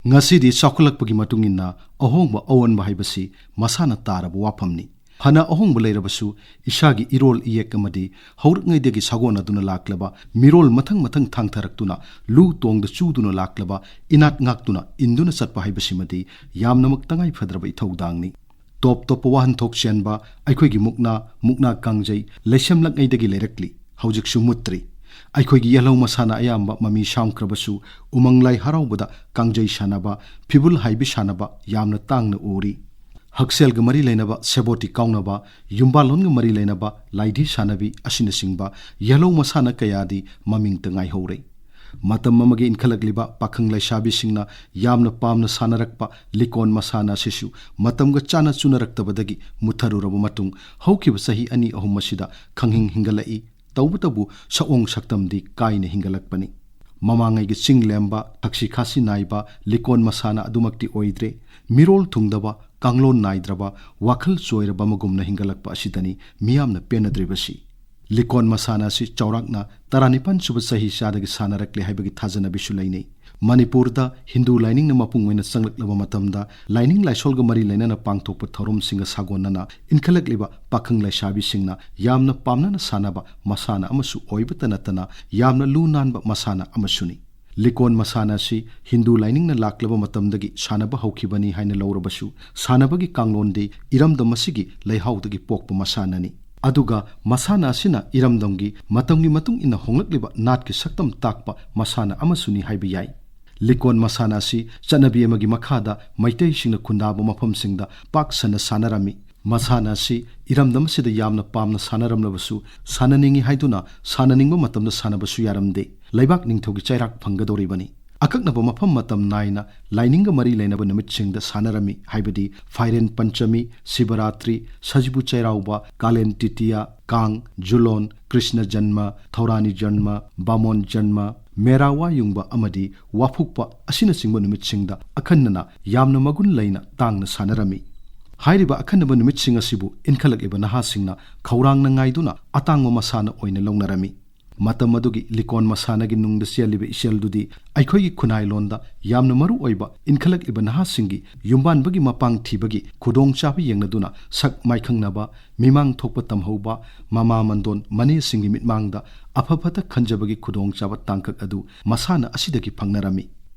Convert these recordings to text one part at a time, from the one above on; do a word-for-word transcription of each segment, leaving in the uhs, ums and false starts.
ꯉꯁꯤꯗꯤ ꯆꯥꯎꯈꯠꯂꯛꯄꯒꯤ ꯃꯇꯨꯡ ꯏꯟꯅ ꯑꯍꯣꯡꯕ ꯑꯑꯣꯟꯕ ꯍꯥꯏꯕꯁꯤ ꯃꯁꯥꯅ ꯇꯥꯔꯕ ꯋꯥꯐꯝꯅꯤ꯫ ꯐꯅ ꯑꯍꯣꯡꯕ ꯂꯩꯔꯕꯁꯨ, ꯏꯁꯥꯒꯤ ꯏꯔꯣꯜ ꯏꯌꯦꯛ ꯑꯃꯗꯤ ꯍꯧꯔꯛꯉꯩꯗꯒꯤ ꯁꯥꯒꯣꯟꯅꯗꯨꯅ ꯂꯥꯛꯂꯕ, ꯃꯤꯔꯣꯜ ꯃꯊꯪ ꯃꯊꯪ ꯊꯥꯡꯊꯔꯛꯇꯨꯅ ꯂꯨ ꯇꯣꯡꯗ ꯆꯨꯗꯨꯅ ꯂꯥꯛꯂꯕ, ꯏꯅꯥꯠ ꯉꯥꯛꯇꯨꯅ ꯏꯟꯗꯨꯅ ꯆꯠꯄ ꯍꯥꯏꯕꯁꯤꯃꯗꯤ ꯌꯥꯝꯅꯃꯛ ꯇꯉꯥꯏ ꯐꯗ꯭ꯔꯕ ꯏꯊꯧꯗꯥꯡꯅꯤ꯫ ꯇꯣꯞ ꯇꯣꯞꯄ ꯋꯥꯍꯟꯊꯣꯛ ꯆꯦꯟꯕ ꯑꯩꯈꯣꯏꯒꯤ ꯃꯨꯛꯅꯥ, ꯃꯨꯛꯅꯥ ꯀꯥꯡꯖꯩ ꯂꯩꯁꯦꯝꯂꯛꯉꯩꯗꯒꯤ ꯂꯩꯔꯛꯂꯤ, ꯍꯧꯖꯤꯛꯁꯨ ꯃꯨꯠꯇ꯭ꯔꯤ꯫ ꯑꯩꯈꯣꯏꯒꯤ ꯌꯦꯜꯍꯧ ꯃꯁꯥꯟꯅ ꯑꯌꯥꯝꯕ ꯃꯃꯤ ꯁꯥꯝꯈ꯭ꯔꯕꯁꯨ, ꯎꯃꯪ ꯂꯥꯏ ꯍꯔꯥꯎꯕꯗ ꯀꯥꯡꯖꯩ ꯁꯥꯟꯅꯕ, ꯐꯤꯕꯨꯜ ꯍꯥꯏꯕꯤ ꯁꯥꯟꯅꯕ ꯌꯥꯝꯅ ꯇꯥꯡꯅ ꯎꯔꯤ꯫ ꯍꯛꯁꯦꯜꯒ ꯃꯔꯤ ꯂꯩꯅꯕ ꯁꯦꯕꯣꯠꯇꯤ ꯀꯥꯎꯅꯕ, ꯌꯨꯝꯕꯥꯜꯂꯣꯟꯒ ꯃꯔꯤ ꯂꯩꯅꯕ ꯂꯥꯏꯙꯤ ꯁꯥꯟꯅꯕꯤ ꯑꯁꯤꯅꯆꯤꯡꯕ ꯌꯦꯜꯍꯧ ꯃꯁꯥꯟꯅ ꯀꯌꯥꯗꯤ ꯃꯃꯤꯡꯇ ꯉꯥꯏꯍꯧꯔꯦ꯫ ꯃꯇꯝ ꯑꯃꯒꯤ ꯏꯟꯈꯠꯂꯛꯂꯤꯕ ꯄꯥꯈꯪ ꯂꯩꯁꯥꯕꯤꯁꯤꯡꯅ ꯌꯥꯝꯅ ꯄꯥꯝꯅ ꯁꯥꯟꯅꯔꯛꯄ ꯂꯤꯀꯣꯟ ꯃꯁꯥꯟꯅ ꯑꯁꯤꯁꯨ ꯃꯇꯝꯒ ꯆꯥꯅ ꯆꯨꯅꯔꯛꯇꯕꯗꯒꯤ ꯃꯨꯠꯊꯔꯨꯔꯕ ꯃꯇꯨꯡ, ꯍꯧꯈꯤꯕ ꯆꯍꯤ ꯑꯅꯤ ꯑꯍꯨꯝ ꯑꯁꯤꯗ ꯈꯪꯍꯤꯡ ꯍꯤꯡꯒꯠꯂꯛꯏ꯫ ꯇꯧꯕꯇꯕꯨ ꯁꯑꯣꯡ ꯁꯛꯇꯝꯗꯤ ꯀꯥꯏꯅ ꯍꯤꯡꯒꯠꯂꯛꯄꯅꯤ꯫ ꯃꯃꯥꯡꯉꯩꯒꯤ ꯆꯤꯡ ꯂꯦꯝꯕ, ꯊꯛꯁꯤ ꯈꯥꯁꯤ ꯅꯥꯏꯕ ꯂꯤꯀꯣꯟ ꯃꯁꯥꯟꯅ ꯑꯗꯨꯃꯛꯇꯤ ꯑꯣꯏꯗ꯭ꯔꯦ꯫ ꯃꯤꯔꯣꯜ ꯊꯨꯡꯗꯕ, ꯀꯥꯡꯂꯣꯟ ꯅꯥꯏꯗ꯭ꯔꯕ, ꯋꯥꯈꯜ ꯆꯣꯏꯔꯕ ꯑꯃꯒꯨꯝꯅ ꯍꯤꯡꯒꯠꯂꯛꯄ ꯑꯁꯤꯗꯅꯤ ꯃꯤꯌꯥꯝꯅ ꯄꯦꯟꯅꯗ꯭ꯔꯤꯕꯁꯤ꯫ ꯂꯤꯀꯣꯟ ꯃꯁꯥꯟꯅ ꯑꯁꯤ ꯆꯥꯎꯔꯥꯛꯅ ꯇꯔꯥꯅꯤꯄꯥꯟ ꯁꯨꯕ ꯆꯍꯤ ꯆꯥꯗꯒꯤ ꯁꯥꯟꯅꯔꯛꯂꯦ ꯍꯥꯏꯕꯒꯤ ꯊꯥꯖꯅꯕꯤꯁꯨ ꯂꯩꯅꯩ꯫ ꯃꯅꯤꯄꯨꯔꯗ ꯍꯤꯟꯗꯨ ꯂꯥꯏꯅꯤꯡꯅ ꯃꯄꯨꯡ ꯑꯣꯏꯅ ꯆꯪꯂꯛꯂꯕ ꯃꯇꯝꯗ, ꯂꯥꯏꯅꯤꯡ ꯂꯥꯏꯁꯣꯜꯒ ꯃꯔꯤ ꯂꯩꯅꯅ ꯄꯥꯡꯊꯣꯛꯄ ꯊꯧꯔꯝꯁꯤꯡꯒ ꯁꯥꯒꯣꯟꯅꯅ ꯏꯟꯈꯠꯂꯛꯂꯤꯕ ꯄꯥꯈꯪ ꯂꯩꯁꯥꯕꯤꯁꯤꯡꯅ ꯌꯥꯝꯅ ꯄꯥꯝꯅꯅ ꯁꯥꯟꯅꯕ ꯃꯁꯥꯟꯅ ꯑꯃꯁꯨ ꯑꯣꯏꯕꯇ ꯅꯠꯇꯅ, ꯌꯥꯝꯅ ꯂꯨ ꯅꯥꯟꯕ ꯃꯁꯥꯟꯅ ꯑꯃꯁꯨꯅꯤ꯫ ꯂꯤꯀꯣꯟ ꯃꯁꯥꯟꯅ ꯑꯁꯤ ꯍꯤꯟꯗꯨ ꯂꯥꯏꯅꯤꯡꯅ ꯂꯥꯛꯂꯕ ꯃꯇꯝꯗꯒꯤ ꯁꯥꯟꯅꯕ ꯍꯧꯈꯤꯕꯅꯤ ꯍꯥꯏꯅ ꯂꯧꯔꯕꯁꯨ, ꯁꯥꯟꯅꯕꯒꯤ ꯀꯥꯡꯂꯣꯟꯗꯤ ꯏꯔꯝꯗꯝ ꯑꯁꯤꯒꯤ ꯂꯩꯍꯥꯎꯗꯒꯤ ꯄꯣꯛꯄ ꯃꯁꯥꯟꯅꯅꯤ꯫ ꯑꯗꯨꯒ ꯃꯁꯥꯟꯅ ꯑꯁꯤꯅ ꯏꯔꯝꯗꯝꯒꯤ ꯃꯇꯝꯒꯤ ꯃꯇꯨꯡ ꯏꯟꯅ ꯍꯣꯡꯂꯛꯂꯤꯕ ꯅꯥꯠꯀꯤ ꯁꯛꯇꯝ ꯇꯥꯛꯄ ꯃꯁꯥꯟꯅ ꯑꯃꯁꯨꯅꯤ ꯍꯥꯏꯕ ꯌꯥꯏ꯫ ꯂꯤꯀꯣꯟ ꯃꯁꯥꯟꯅ ꯑꯁꯤ ꯆꯠꯅꯕꯤ ꯑꯃꯒꯤ ꯃꯈꯥꯗ ꯃꯩꯇꯩꯁꯤꯡꯅ ꯈꯨꯟꯗꯥꯕ ꯃꯐꯝꯁꯤꯡꯗ ꯄꯥꯛ ꯁꯟꯅ ꯁꯥꯟꯅꯔꯝꯃꯤ꯫ ꯃꯁꯥꯟꯅ ꯑꯁꯤ ꯏꯔꯝꯗꯝ ꯑꯁꯤꯗ ꯌꯥꯝꯅ ꯄꯥꯝꯅ ꯁꯥꯟꯅꯔꯝꯂꯕꯁꯨ, ꯁꯥꯟꯅꯅꯤꯡꯏ ꯍꯥꯏꯗꯨꯅ ꯁꯥꯟꯅꯅꯤꯡꯕ ꯃꯇꯝꯗ ꯁꯥꯟꯅꯕꯁꯨ ꯌꯥꯔꯝꯗꯦ꯫ ꯂꯩꯕꯥꯛ ꯅꯤꯡꯊꯧꯒꯤ ꯆꯩꯔꯥꯛ ꯐꯪꯒꯗꯧꯔꯤꯕꯅꯤ꯫ ꯑꯀꯛꯅꯕ ꯃꯐꯝ ꯃꯇꯝ ꯅꯥꯏꯅ ꯂꯥꯏꯅꯤꯡꯒ ꯃꯔꯤ ꯂꯩꯅꯕ ꯅꯨꯃꯤꯠꯁꯤꯡꯗ ꯁꯥꯟꯅꯔꯝꯃꯤ, ꯍꯥꯏꯕꯗꯤ ꯐꯥꯏꯔꯦꯟ ꯄꯟꯆꯃꯤ, ꯁꯤꯕꯔꯥꯇ꯭ꯔꯤ, ꯁꯖꯤꯕꯨ ꯆꯩꯔꯥꯎꯕ, ꯀꯥꯂꯦꯟ ꯇꯤꯇꯤꯌꯥ, ꯀꯥꯡ, ꯖꯨꯂꯣꯟ, ꯀ꯭ꯔꯤꯁꯅ ꯖꯟꯃ, ꯊꯧꯔꯥꯅꯤ ꯖꯟꯃ, ꯕꯥꯃꯣꯟ ꯖꯟꯃ, ꯃꯦꯔꯥ ꯋꯥ ꯌꯨꯡꯕ ꯑꯃꯗꯤ ꯋꯥꯐꯨꯛꯄ ꯑꯁꯤꯅꯆꯤꯡꯕ ꯅꯨꯃꯤꯠꯁꯤꯡꯗ ꯑꯈꯟꯅꯅ ꯌꯥꯝꯅ ꯃꯒꯨꯟ ꯂꯩꯅ ꯇꯥꯡꯅ ꯁꯥꯟꯅꯔꯝꯃꯤ꯫ ꯍꯥꯏꯔꯤꯕ ꯑꯈꯟꯅꯕ ꯅꯨꯃꯤꯠꯁꯤꯡ ꯑꯁꯤꯕꯨ ꯏꯟꯈꯠꯂꯛꯂꯤꯕ ꯅꯍꯥꯁꯤꯡꯅ ꯈꯧꯔꯥꯡꯅ ꯉꯥꯏꯗꯨꯅ ꯑꯇꯥꯡꯕ ꯃꯁꯥꯟꯅ ꯑꯣꯏꯅ ꯂꯧꯅꯔꯝꯃꯤ꯫ ꯃꯇꯝ ꯑꯗꯨꯒꯤ ꯂꯤꯀꯣꯟ ꯃꯁꯥꯟꯅꯒꯤ ꯅꯨꯡꯗ ꯆꯦꯜꯂꯤꯕ ꯏꯆꯦꯜꯗꯨꯗꯤ ꯑꯩꯈꯣꯏꯒꯤ ꯈꯨꯟꯅꯥꯏꯂꯣꯟꯗ ꯌꯥꯝꯅ ꯃꯔꯨ ꯑꯣꯏꯕ ꯏꯟꯈꯠꯂꯛꯂꯤꯕ ꯅꯍꯥꯁꯤꯡꯒꯤ ꯌꯨꯝꯕꯥꯟꯕꯒꯤ ꯃꯄꯥꯡ ꯊꯤꯕꯒꯤ ꯈꯨꯗꯣꯡꯆꯥꯕ ꯌꯦꯡꯂꯗꯨꯅ ꯁꯛ ꯃꯥꯏꯈꯪꯅꯕ, ꯃꯤꯃꯥꯡ ꯊꯣꯛꯄ ꯇꯝꯍꯧꯕ, ꯃꯃꯥ ꯃꯟꯗꯣꯟ ꯃꯅꯦꯁꯤꯡꯒꯤ ꯃꯤꯠꯃꯥꯡꯗ ꯑꯐ ꯐꯠꯇ ꯈꯟꯖꯕꯒꯤ ꯈꯨꯗꯣꯡꯆꯥꯕ ꯇꯥꯡꯀꯛ ꯑꯗꯨ ꯃꯁꯥꯟꯅ ꯑꯁꯤꯗꯒꯤ ꯐꯪꯅꯔꯝꯃꯤ꯫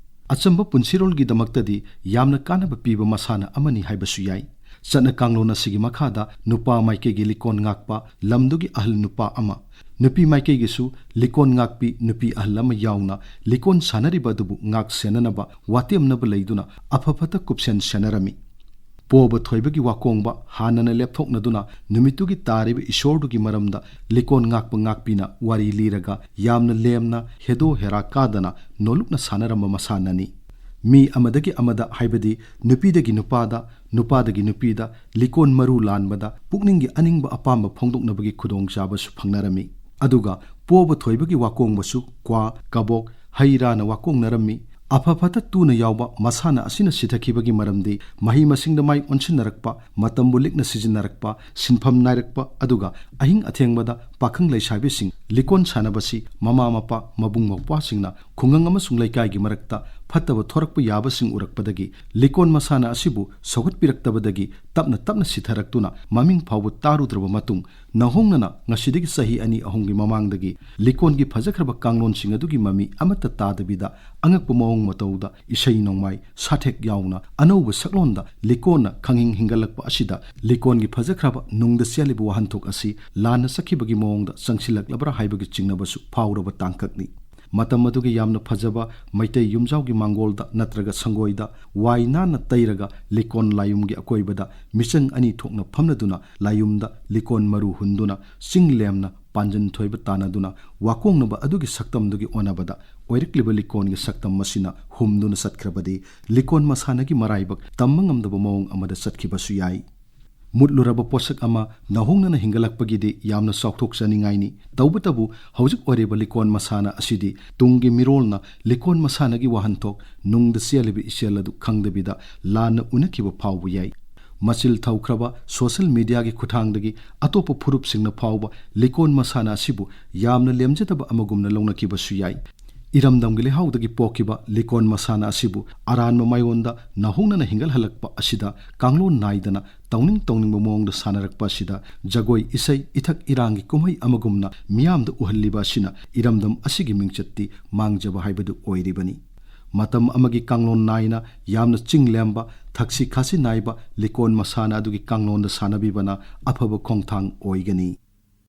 ꯑꯆꯝꯕ ꯄꯨꯟꯁꯤꯔꯣꯜꯒꯤꯗꯃꯛꯇꯗꯤ ꯌꯥꯝꯅ ꯀꯥꯟꯅꯕ ꯄꯤꯕ ꯃꯁꯥꯟꯅ ꯑꯃꯅꯤ ꯍꯥꯏꯕꯁꯨ ꯌꯥꯏ꯫ ꯆꯠꯅ ꯀꯥꯡꯂꯣꯟ ꯑꯁꯤꯒꯤ ꯃꯈꯥꯗ ꯅꯨꯄꯥ ꯃꯥꯏꯀꯩꯒꯤ ꯂꯤꯀꯣꯟ ꯉꯥꯛꯄ ꯂꯝꯗꯨꯒꯤ ꯑꯍꯜ ꯅꯨꯄꯥ ꯑꯃ, ꯅꯨꯄꯤ ꯃꯥꯏꯀꯩꯒꯤꯁꯨ ꯂꯤꯀꯣꯟ ꯉꯥꯛꯄꯤ ꯅꯨꯄꯤ ꯑꯍꯜ ꯑꯃ ꯌꯥꯎꯅ ꯂꯤꯀꯣꯟ ꯁꯥꯟꯅꯔꯤꯕ ꯑꯗꯨꯕꯨ ꯉꯥꯛ ꯁꯦꯟꯅꯅꯕ ꯋꯥꯇꯦꯝꯅꯕ ꯂꯩꯗꯨꯅ ꯑꯐ ꯐꯠꯇ ꯀꯨꯞꯁꯦꯟ ꯁꯦꯟꯅꯔꯝꯃꯤ꯫ ꯄꯣꯕ ꯊꯣꯏꯕꯒꯤ ꯋꯥꯀꯣꯡꯕ ꯍꯥꯟꯅꯅ ꯂꯦꯞꯊꯣꯛꯅꯗꯨꯅ ꯅꯨꯃꯤꯠꯇꯨꯒꯤ ꯇꯥꯔꯤꯕ ꯏꯁꯣꯔꯗꯨꯒꯤ ꯃꯔꯝꯗ ꯂꯤꯀꯣꯟ ꯉꯥꯛꯄ ꯉꯥꯛꯄꯤꯅ ꯋꯥꯔꯤ ꯂꯤꯔꯒ ꯌꯥꯝꯅ ꯂꯦꯝꯅ ꯍꯦꯗꯣ ꯍꯦꯔꯥ ꯀꯥꯗꯅ ꯅꯣꯂꯨꯛꯅ ꯁꯥꯟꯅꯔꯝꯕ ꯃꯁꯥꯟꯅꯅꯤ꯫ ꯃꯤ ꯑꯃꯗꯒꯤ ꯑꯃꯗ, ꯍꯥꯏꯕꯗꯤ ꯅꯨꯄꯤꯗꯒꯤ ꯅꯨꯄꯥꯗ, ꯅꯨꯄꯥꯗꯒꯤ ꯅꯨꯄꯤꯗ ꯂꯤꯀꯣꯟ ꯃꯔꯨ ꯂꯥꯟꯕꯗ ꯄꯨꯛꯅꯤꯡꯒꯤ ꯑꯅꯤꯡꯕ ꯑꯄꯥꯝꯕ ꯐꯣꯡꯗꯣꯛꯅꯕꯒꯤ ꯈꯨꯗꯣꯡꯆꯥꯕꯁꯨ ꯐꯪꯅꯔꯝꯃꯤ꯫ ꯑꯗꯨꯒ ꯄꯣꯕ ꯊꯣꯏꯕꯒꯤ ꯋꯥꯀꯣꯡꯕꯁꯨ ꯀ꯭ꯋꯥ, ꯀꯕꯣꯛ, ꯍꯩ ꯔꯥꯅ ꯋꯥꯀꯣꯡꯅꯔꯝꯃꯤ꯫ ꯑꯐ ꯐꯠꯇ ꯇꯨꯅ ꯌꯥꯎꯕ ꯃꯁꯥꯟꯅ ꯑꯁꯤꯅ ꯁꯤꯊꯈꯤꯕꯒꯤ ꯃꯔꯝꯗꯤ ꯃꯍꯩ ꯃꯁꯤꯡꯗ ꯃꯥꯏ ꯑꯣꯟꯁꯤꯟꯅꯔꯛꯄ, ꯃꯇꯝꯕꯨ ꯂꯤꯛꯅ ꯁꯤꯖꯤꯟꯅꯔꯛꯄ, ꯁꯤꯟꯐꯝ ꯅꯥꯏꯔꯛꯄ, ꯑꯗꯨꯒ ꯑꯍꯤꯡ ꯑꯊꯦꯡꯕꯗ ꯄꯥꯈꯪ ꯂꯩꯁꯥꯕꯤꯁꯤꯡ ꯂꯤꯀꯣꯟ ꯁꯥꯟꯅꯕꯁꯤ ꯃꯃꯥ ꯃꯄꯥ, ꯃꯕꯨꯡ ꯃꯧꯄ꯭ꯋꯥꯁꯤꯡꯅ ꯈꯨꯡꯒꯪ ꯑꯃꯁꯨꯡ ꯂꯩꯀꯥꯏꯒꯤ ꯃꯔꯛꯇ ꯐꯠꯇꯕ ꯊꯣꯔꯛꯄ ꯌꯥꯕꯁꯤꯡ ꯎꯔꯛꯄꯗꯒꯤ ꯂꯤꯀꯣꯟ ꯃꯁꯥꯟꯅ ꯑꯁꯤꯕꯨ ꯁꯧꯒꯠꯄꯤꯔꯛꯇꯕꯗꯒꯤ ꯇꯞꯅ ꯇꯞꯅ ꯁꯤꯊꯔꯛꯇꯨꯅ ꯃꯃꯤꯡ ꯐꯥꯎꯕ ꯇꯥꯔꯨꯗ꯭ꯔꯕ ꯃꯇꯨꯡ ꯅꯧꯍꯧꯅꯅ ꯉꯁꯤꯗꯒꯤ ꯆꯍꯤ ꯑꯅꯤ ꯑꯍꯨꯝꯒꯤ ꯃꯃꯥꯡꯗꯒꯤ ꯂꯤꯀꯣꯟꯒꯤ ꯐꯖꯈ꯭ꯔꯕ ꯀꯥꯡꯂꯣꯟꯁꯤꯡ ꯑꯗꯨꯒꯤ ꯃꯃꯤ ꯑꯃꯠꯇ ꯇꯥꯗꯕꯤꯗ ꯑꯉꯛꯄ ꯃꯑꯣꯡ ꯃꯇꯧꯗ ꯏꯁꯩ ꯅꯣꯡꯃꯥꯏ ꯁꯥꯊꯦꯛ ꯌꯥꯎꯅ ꯑꯅꯧꯕ ꯁꯛꯂꯣꯟꯗ ꯂꯤꯀꯣꯟꯅ ꯈꯪꯍꯤꯡ ꯍꯤꯡꯒꯠꯂꯛꯄ ꯑꯁꯤꯗ ꯂꯤꯀꯣꯟꯒꯤ ꯐꯖꯈ꯭ꯔꯕ ꯅꯨꯡꯗ ꯆꯦꯜꯂꯤꯕ ꯋꯥꯍꯟꯊꯣꯛ ꯑꯁꯤ ꯂꯥꯟꯅ ꯆꯠꯈꯤꯕꯒꯤ ꯃꯑꯣꯡꯗ ꯆꯪꯁꯤꯜꯂꯛꯂꯕ꯭ꯔꯥ ꯍꯥꯏꯕꯒꯤ ꯆꯤꯡꯅꯕꯁꯨ ꯐꯥꯎꯔꯕ ꯇꯥꯡꯀꯛꯅꯤ꯫ ꯃꯇꯝ ꯑꯗꯨꯒꯤ ꯌꯥꯝꯅ ꯐꯖꯕ ꯃꯩꯇꯩ ꯌꯨꯝꯖꯥꯎꯒꯤ ꯃꯥꯡꯒꯣꯜꯗ ꯅꯠꯇ꯭ꯔꯒ ꯁꯪꯒꯣꯏꯗ ꯋꯥꯏ ꯅꯥꯟꯅ ꯇꯩꯔꯒ ꯂꯤꯀꯣꯟ ꯂꯥꯏꯌꯨꯝꯒꯤ ꯑꯀꯣꯏꯕꯗ ꯃꯤꯆꯪ ꯑꯅꯤ ꯊꯣꯛꯅ ꯐꯝꯂꯗꯨꯅ ꯂꯥꯏꯌꯨꯝꯗ ꯂꯤꯀꯣꯟ ꯃꯔꯨ ꯍꯨꯟꯗꯨꯅ ꯆꯤꯡ ꯂꯦꯝꯅ ꯄꯥꯟꯖꯟ ꯊꯣꯏꯕ ꯇꯥꯟꯅꯗꯨꯅ ꯋꯥꯀꯣꯡꯅꯕ ꯑꯗꯨꯒꯤ ꯁꯛꯇꯝꯗꯨꯒꯤ ꯑꯣꯟꯅꯕꯗ ꯑꯣꯏꯔꯛꯂꯤꯕ ꯂꯤꯀꯣꯟꯒꯤ ꯁꯛꯇꯝ ꯑꯁꯤꯅ ꯍꯨꯝꯗꯨꯅ ꯆꯠꯈ꯭ꯔꯕꯗꯤ ꯂꯤꯀꯣꯟ ꯃꯁꯥꯟꯅꯒꯤ ꯃꯔꯥꯏꯕꯛ ꯇꯝꯕ ꯉꯝꯗꯕ ꯃꯑꯣꯡ ꯑꯃꯗ ꯆꯠꯈꯤꯕꯁꯨ ꯌꯥꯏ꯫ ꯃꯨꯠꯂꯨꯔꯕ ꯄꯣꯠꯁꯛ ꯑꯃ ꯅꯧꯍꯧꯅꯅ ꯍꯤꯡꯒꯠꯂꯛꯄꯒꯤꯗꯤ ꯌꯥꯝꯅ ꯆꯥꯎꯊꯣꯛꯆꯅꯤꯡꯉꯥꯏꯅꯤ꯫ ꯇꯧꯕꯇꯕꯨ ꯍꯧꯖꯤꯛ ꯑꯣꯏꯔꯤꯕ ꯂꯤꯀꯣꯟ ꯃꯁꯥꯟꯅ ꯑꯁꯤꯗꯤ ꯇꯨꯡꯒꯤ ꯃꯤꯔꯣꯜꯅ ꯂꯤꯀꯣꯟ ꯃꯁꯥꯟꯅꯒꯤ ꯋꯥꯍꯟꯊꯣꯛ, ꯅꯨꯡꯗ ꯆꯦꯜꯂꯤꯕ ꯏꯆꯦꯜ ꯑꯗꯨ ꯈꯪꯗꯕꯤꯗ ꯂꯥꯟꯅ ꯎꯅꯈꯤꯕ ꯐꯥꯎꯕ ꯌꯥꯏ꯫ ꯃꯆꯤꯜ ꯊꯧꯈ꯭ꯔꯕ ꯁꯣꯁꯦꯜ ꯃꯤꯗꯤꯌꯥꯒꯤ ꯈꯨꯠꯊꯥꯡꯗꯒꯤ ꯑꯇꯣꯞꯄ ꯐꯨꯔꯨꯞꯁꯤꯡꯅ ꯐꯥꯎꯕ ꯂꯤꯀꯣꯟ ꯃꯁꯥꯟꯅ ꯑꯁꯤꯕꯨ ꯌꯥꯝꯅ ꯂꯦꯝꯖꯗꯕ ꯑꯃꯒꯨꯝꯅ ꯂꯧꯅꯈꯤꯕꯁꯨ ꯌꯥꯏ꯫ ꯏꯔꯝꯗꯝꯒꯤ ꯂꯩꯍꯥꯎꯗꯒꯤ ꯄꯣꯛꯈꯤꯕ ꯂꯤꯀꯣꯟ ꯃꯁꯥꯟꯅ ꯑꯁꯤꯕꯨ ꯑꯔꯥꯟꯕ ꯃꯥꯏꯑꯣꯟꯗ ꯅꯧꯍꯧꯅꯅ ꯍꯤꯡꯒꯠꯍꯜꯂꯛꯄ ꯑꯁꯤꯗ ꯀꯥꯡꯂꯣꯟ ꯅꯥꯏꯗꯅ ꯇꯧꯅꯤꯡ ꯇꯧꯅꯤꯡꯕ ꯃꯑꯣꯡꯗ ꯁꯥꯟꯅꯔꯛꯄ ꯑꯁꯤꯗ ꯖꯒꯣꯏ, ꯏꯁꯩ, ꯏꯊꯛ ꯏꯔꯥꯡꯒꯤ ꯀꯨꯝꯍꯩ ꯑꯃꯒꯨꯝꯅ ꯃꯤꯌꯥꯝꯗ ꯎꯍꯜꯂꯤꯕ ꯑꯁꯤꯅ ꯏꯔꯝꯗꯝ ꯑꯁꯤꯒꯤ ꯃꯤꯡꯆꯠꯇꯤ ꯃꯥꯡꯖꯕ ꯍꯥꯏꯕꯗꯨ ꯑꯣꯏꯔꯤꯕꯅꯤ꯫ ꯃꯇꯝ ꯑꯃꯒꯤ ꯀꯥꯡꯂꯣꯟ ꯅꯥꯏꯅ ꯌꯥꯝꯅ ꯆꯤꯡ ꯂꯦꯝꯕ, ꯊꯛꯁꯤ ꯈꯥꯁꯤ ꯅꯥꯏꯕ ꯂꯤꯀꯣꯟ ꯃꯁꯥꯟꯅ ꯑꯗꯨꯒꯤ ꯀꯥꯡꯂꯣꯟꯗ ꯁꯥꯟꯅꯕꯤꯕꯅ ꯑꯐꯕ ꯈꯣꯡꯊꯥꯡ ꯑꯣꯏꯒꯅꯤ꯫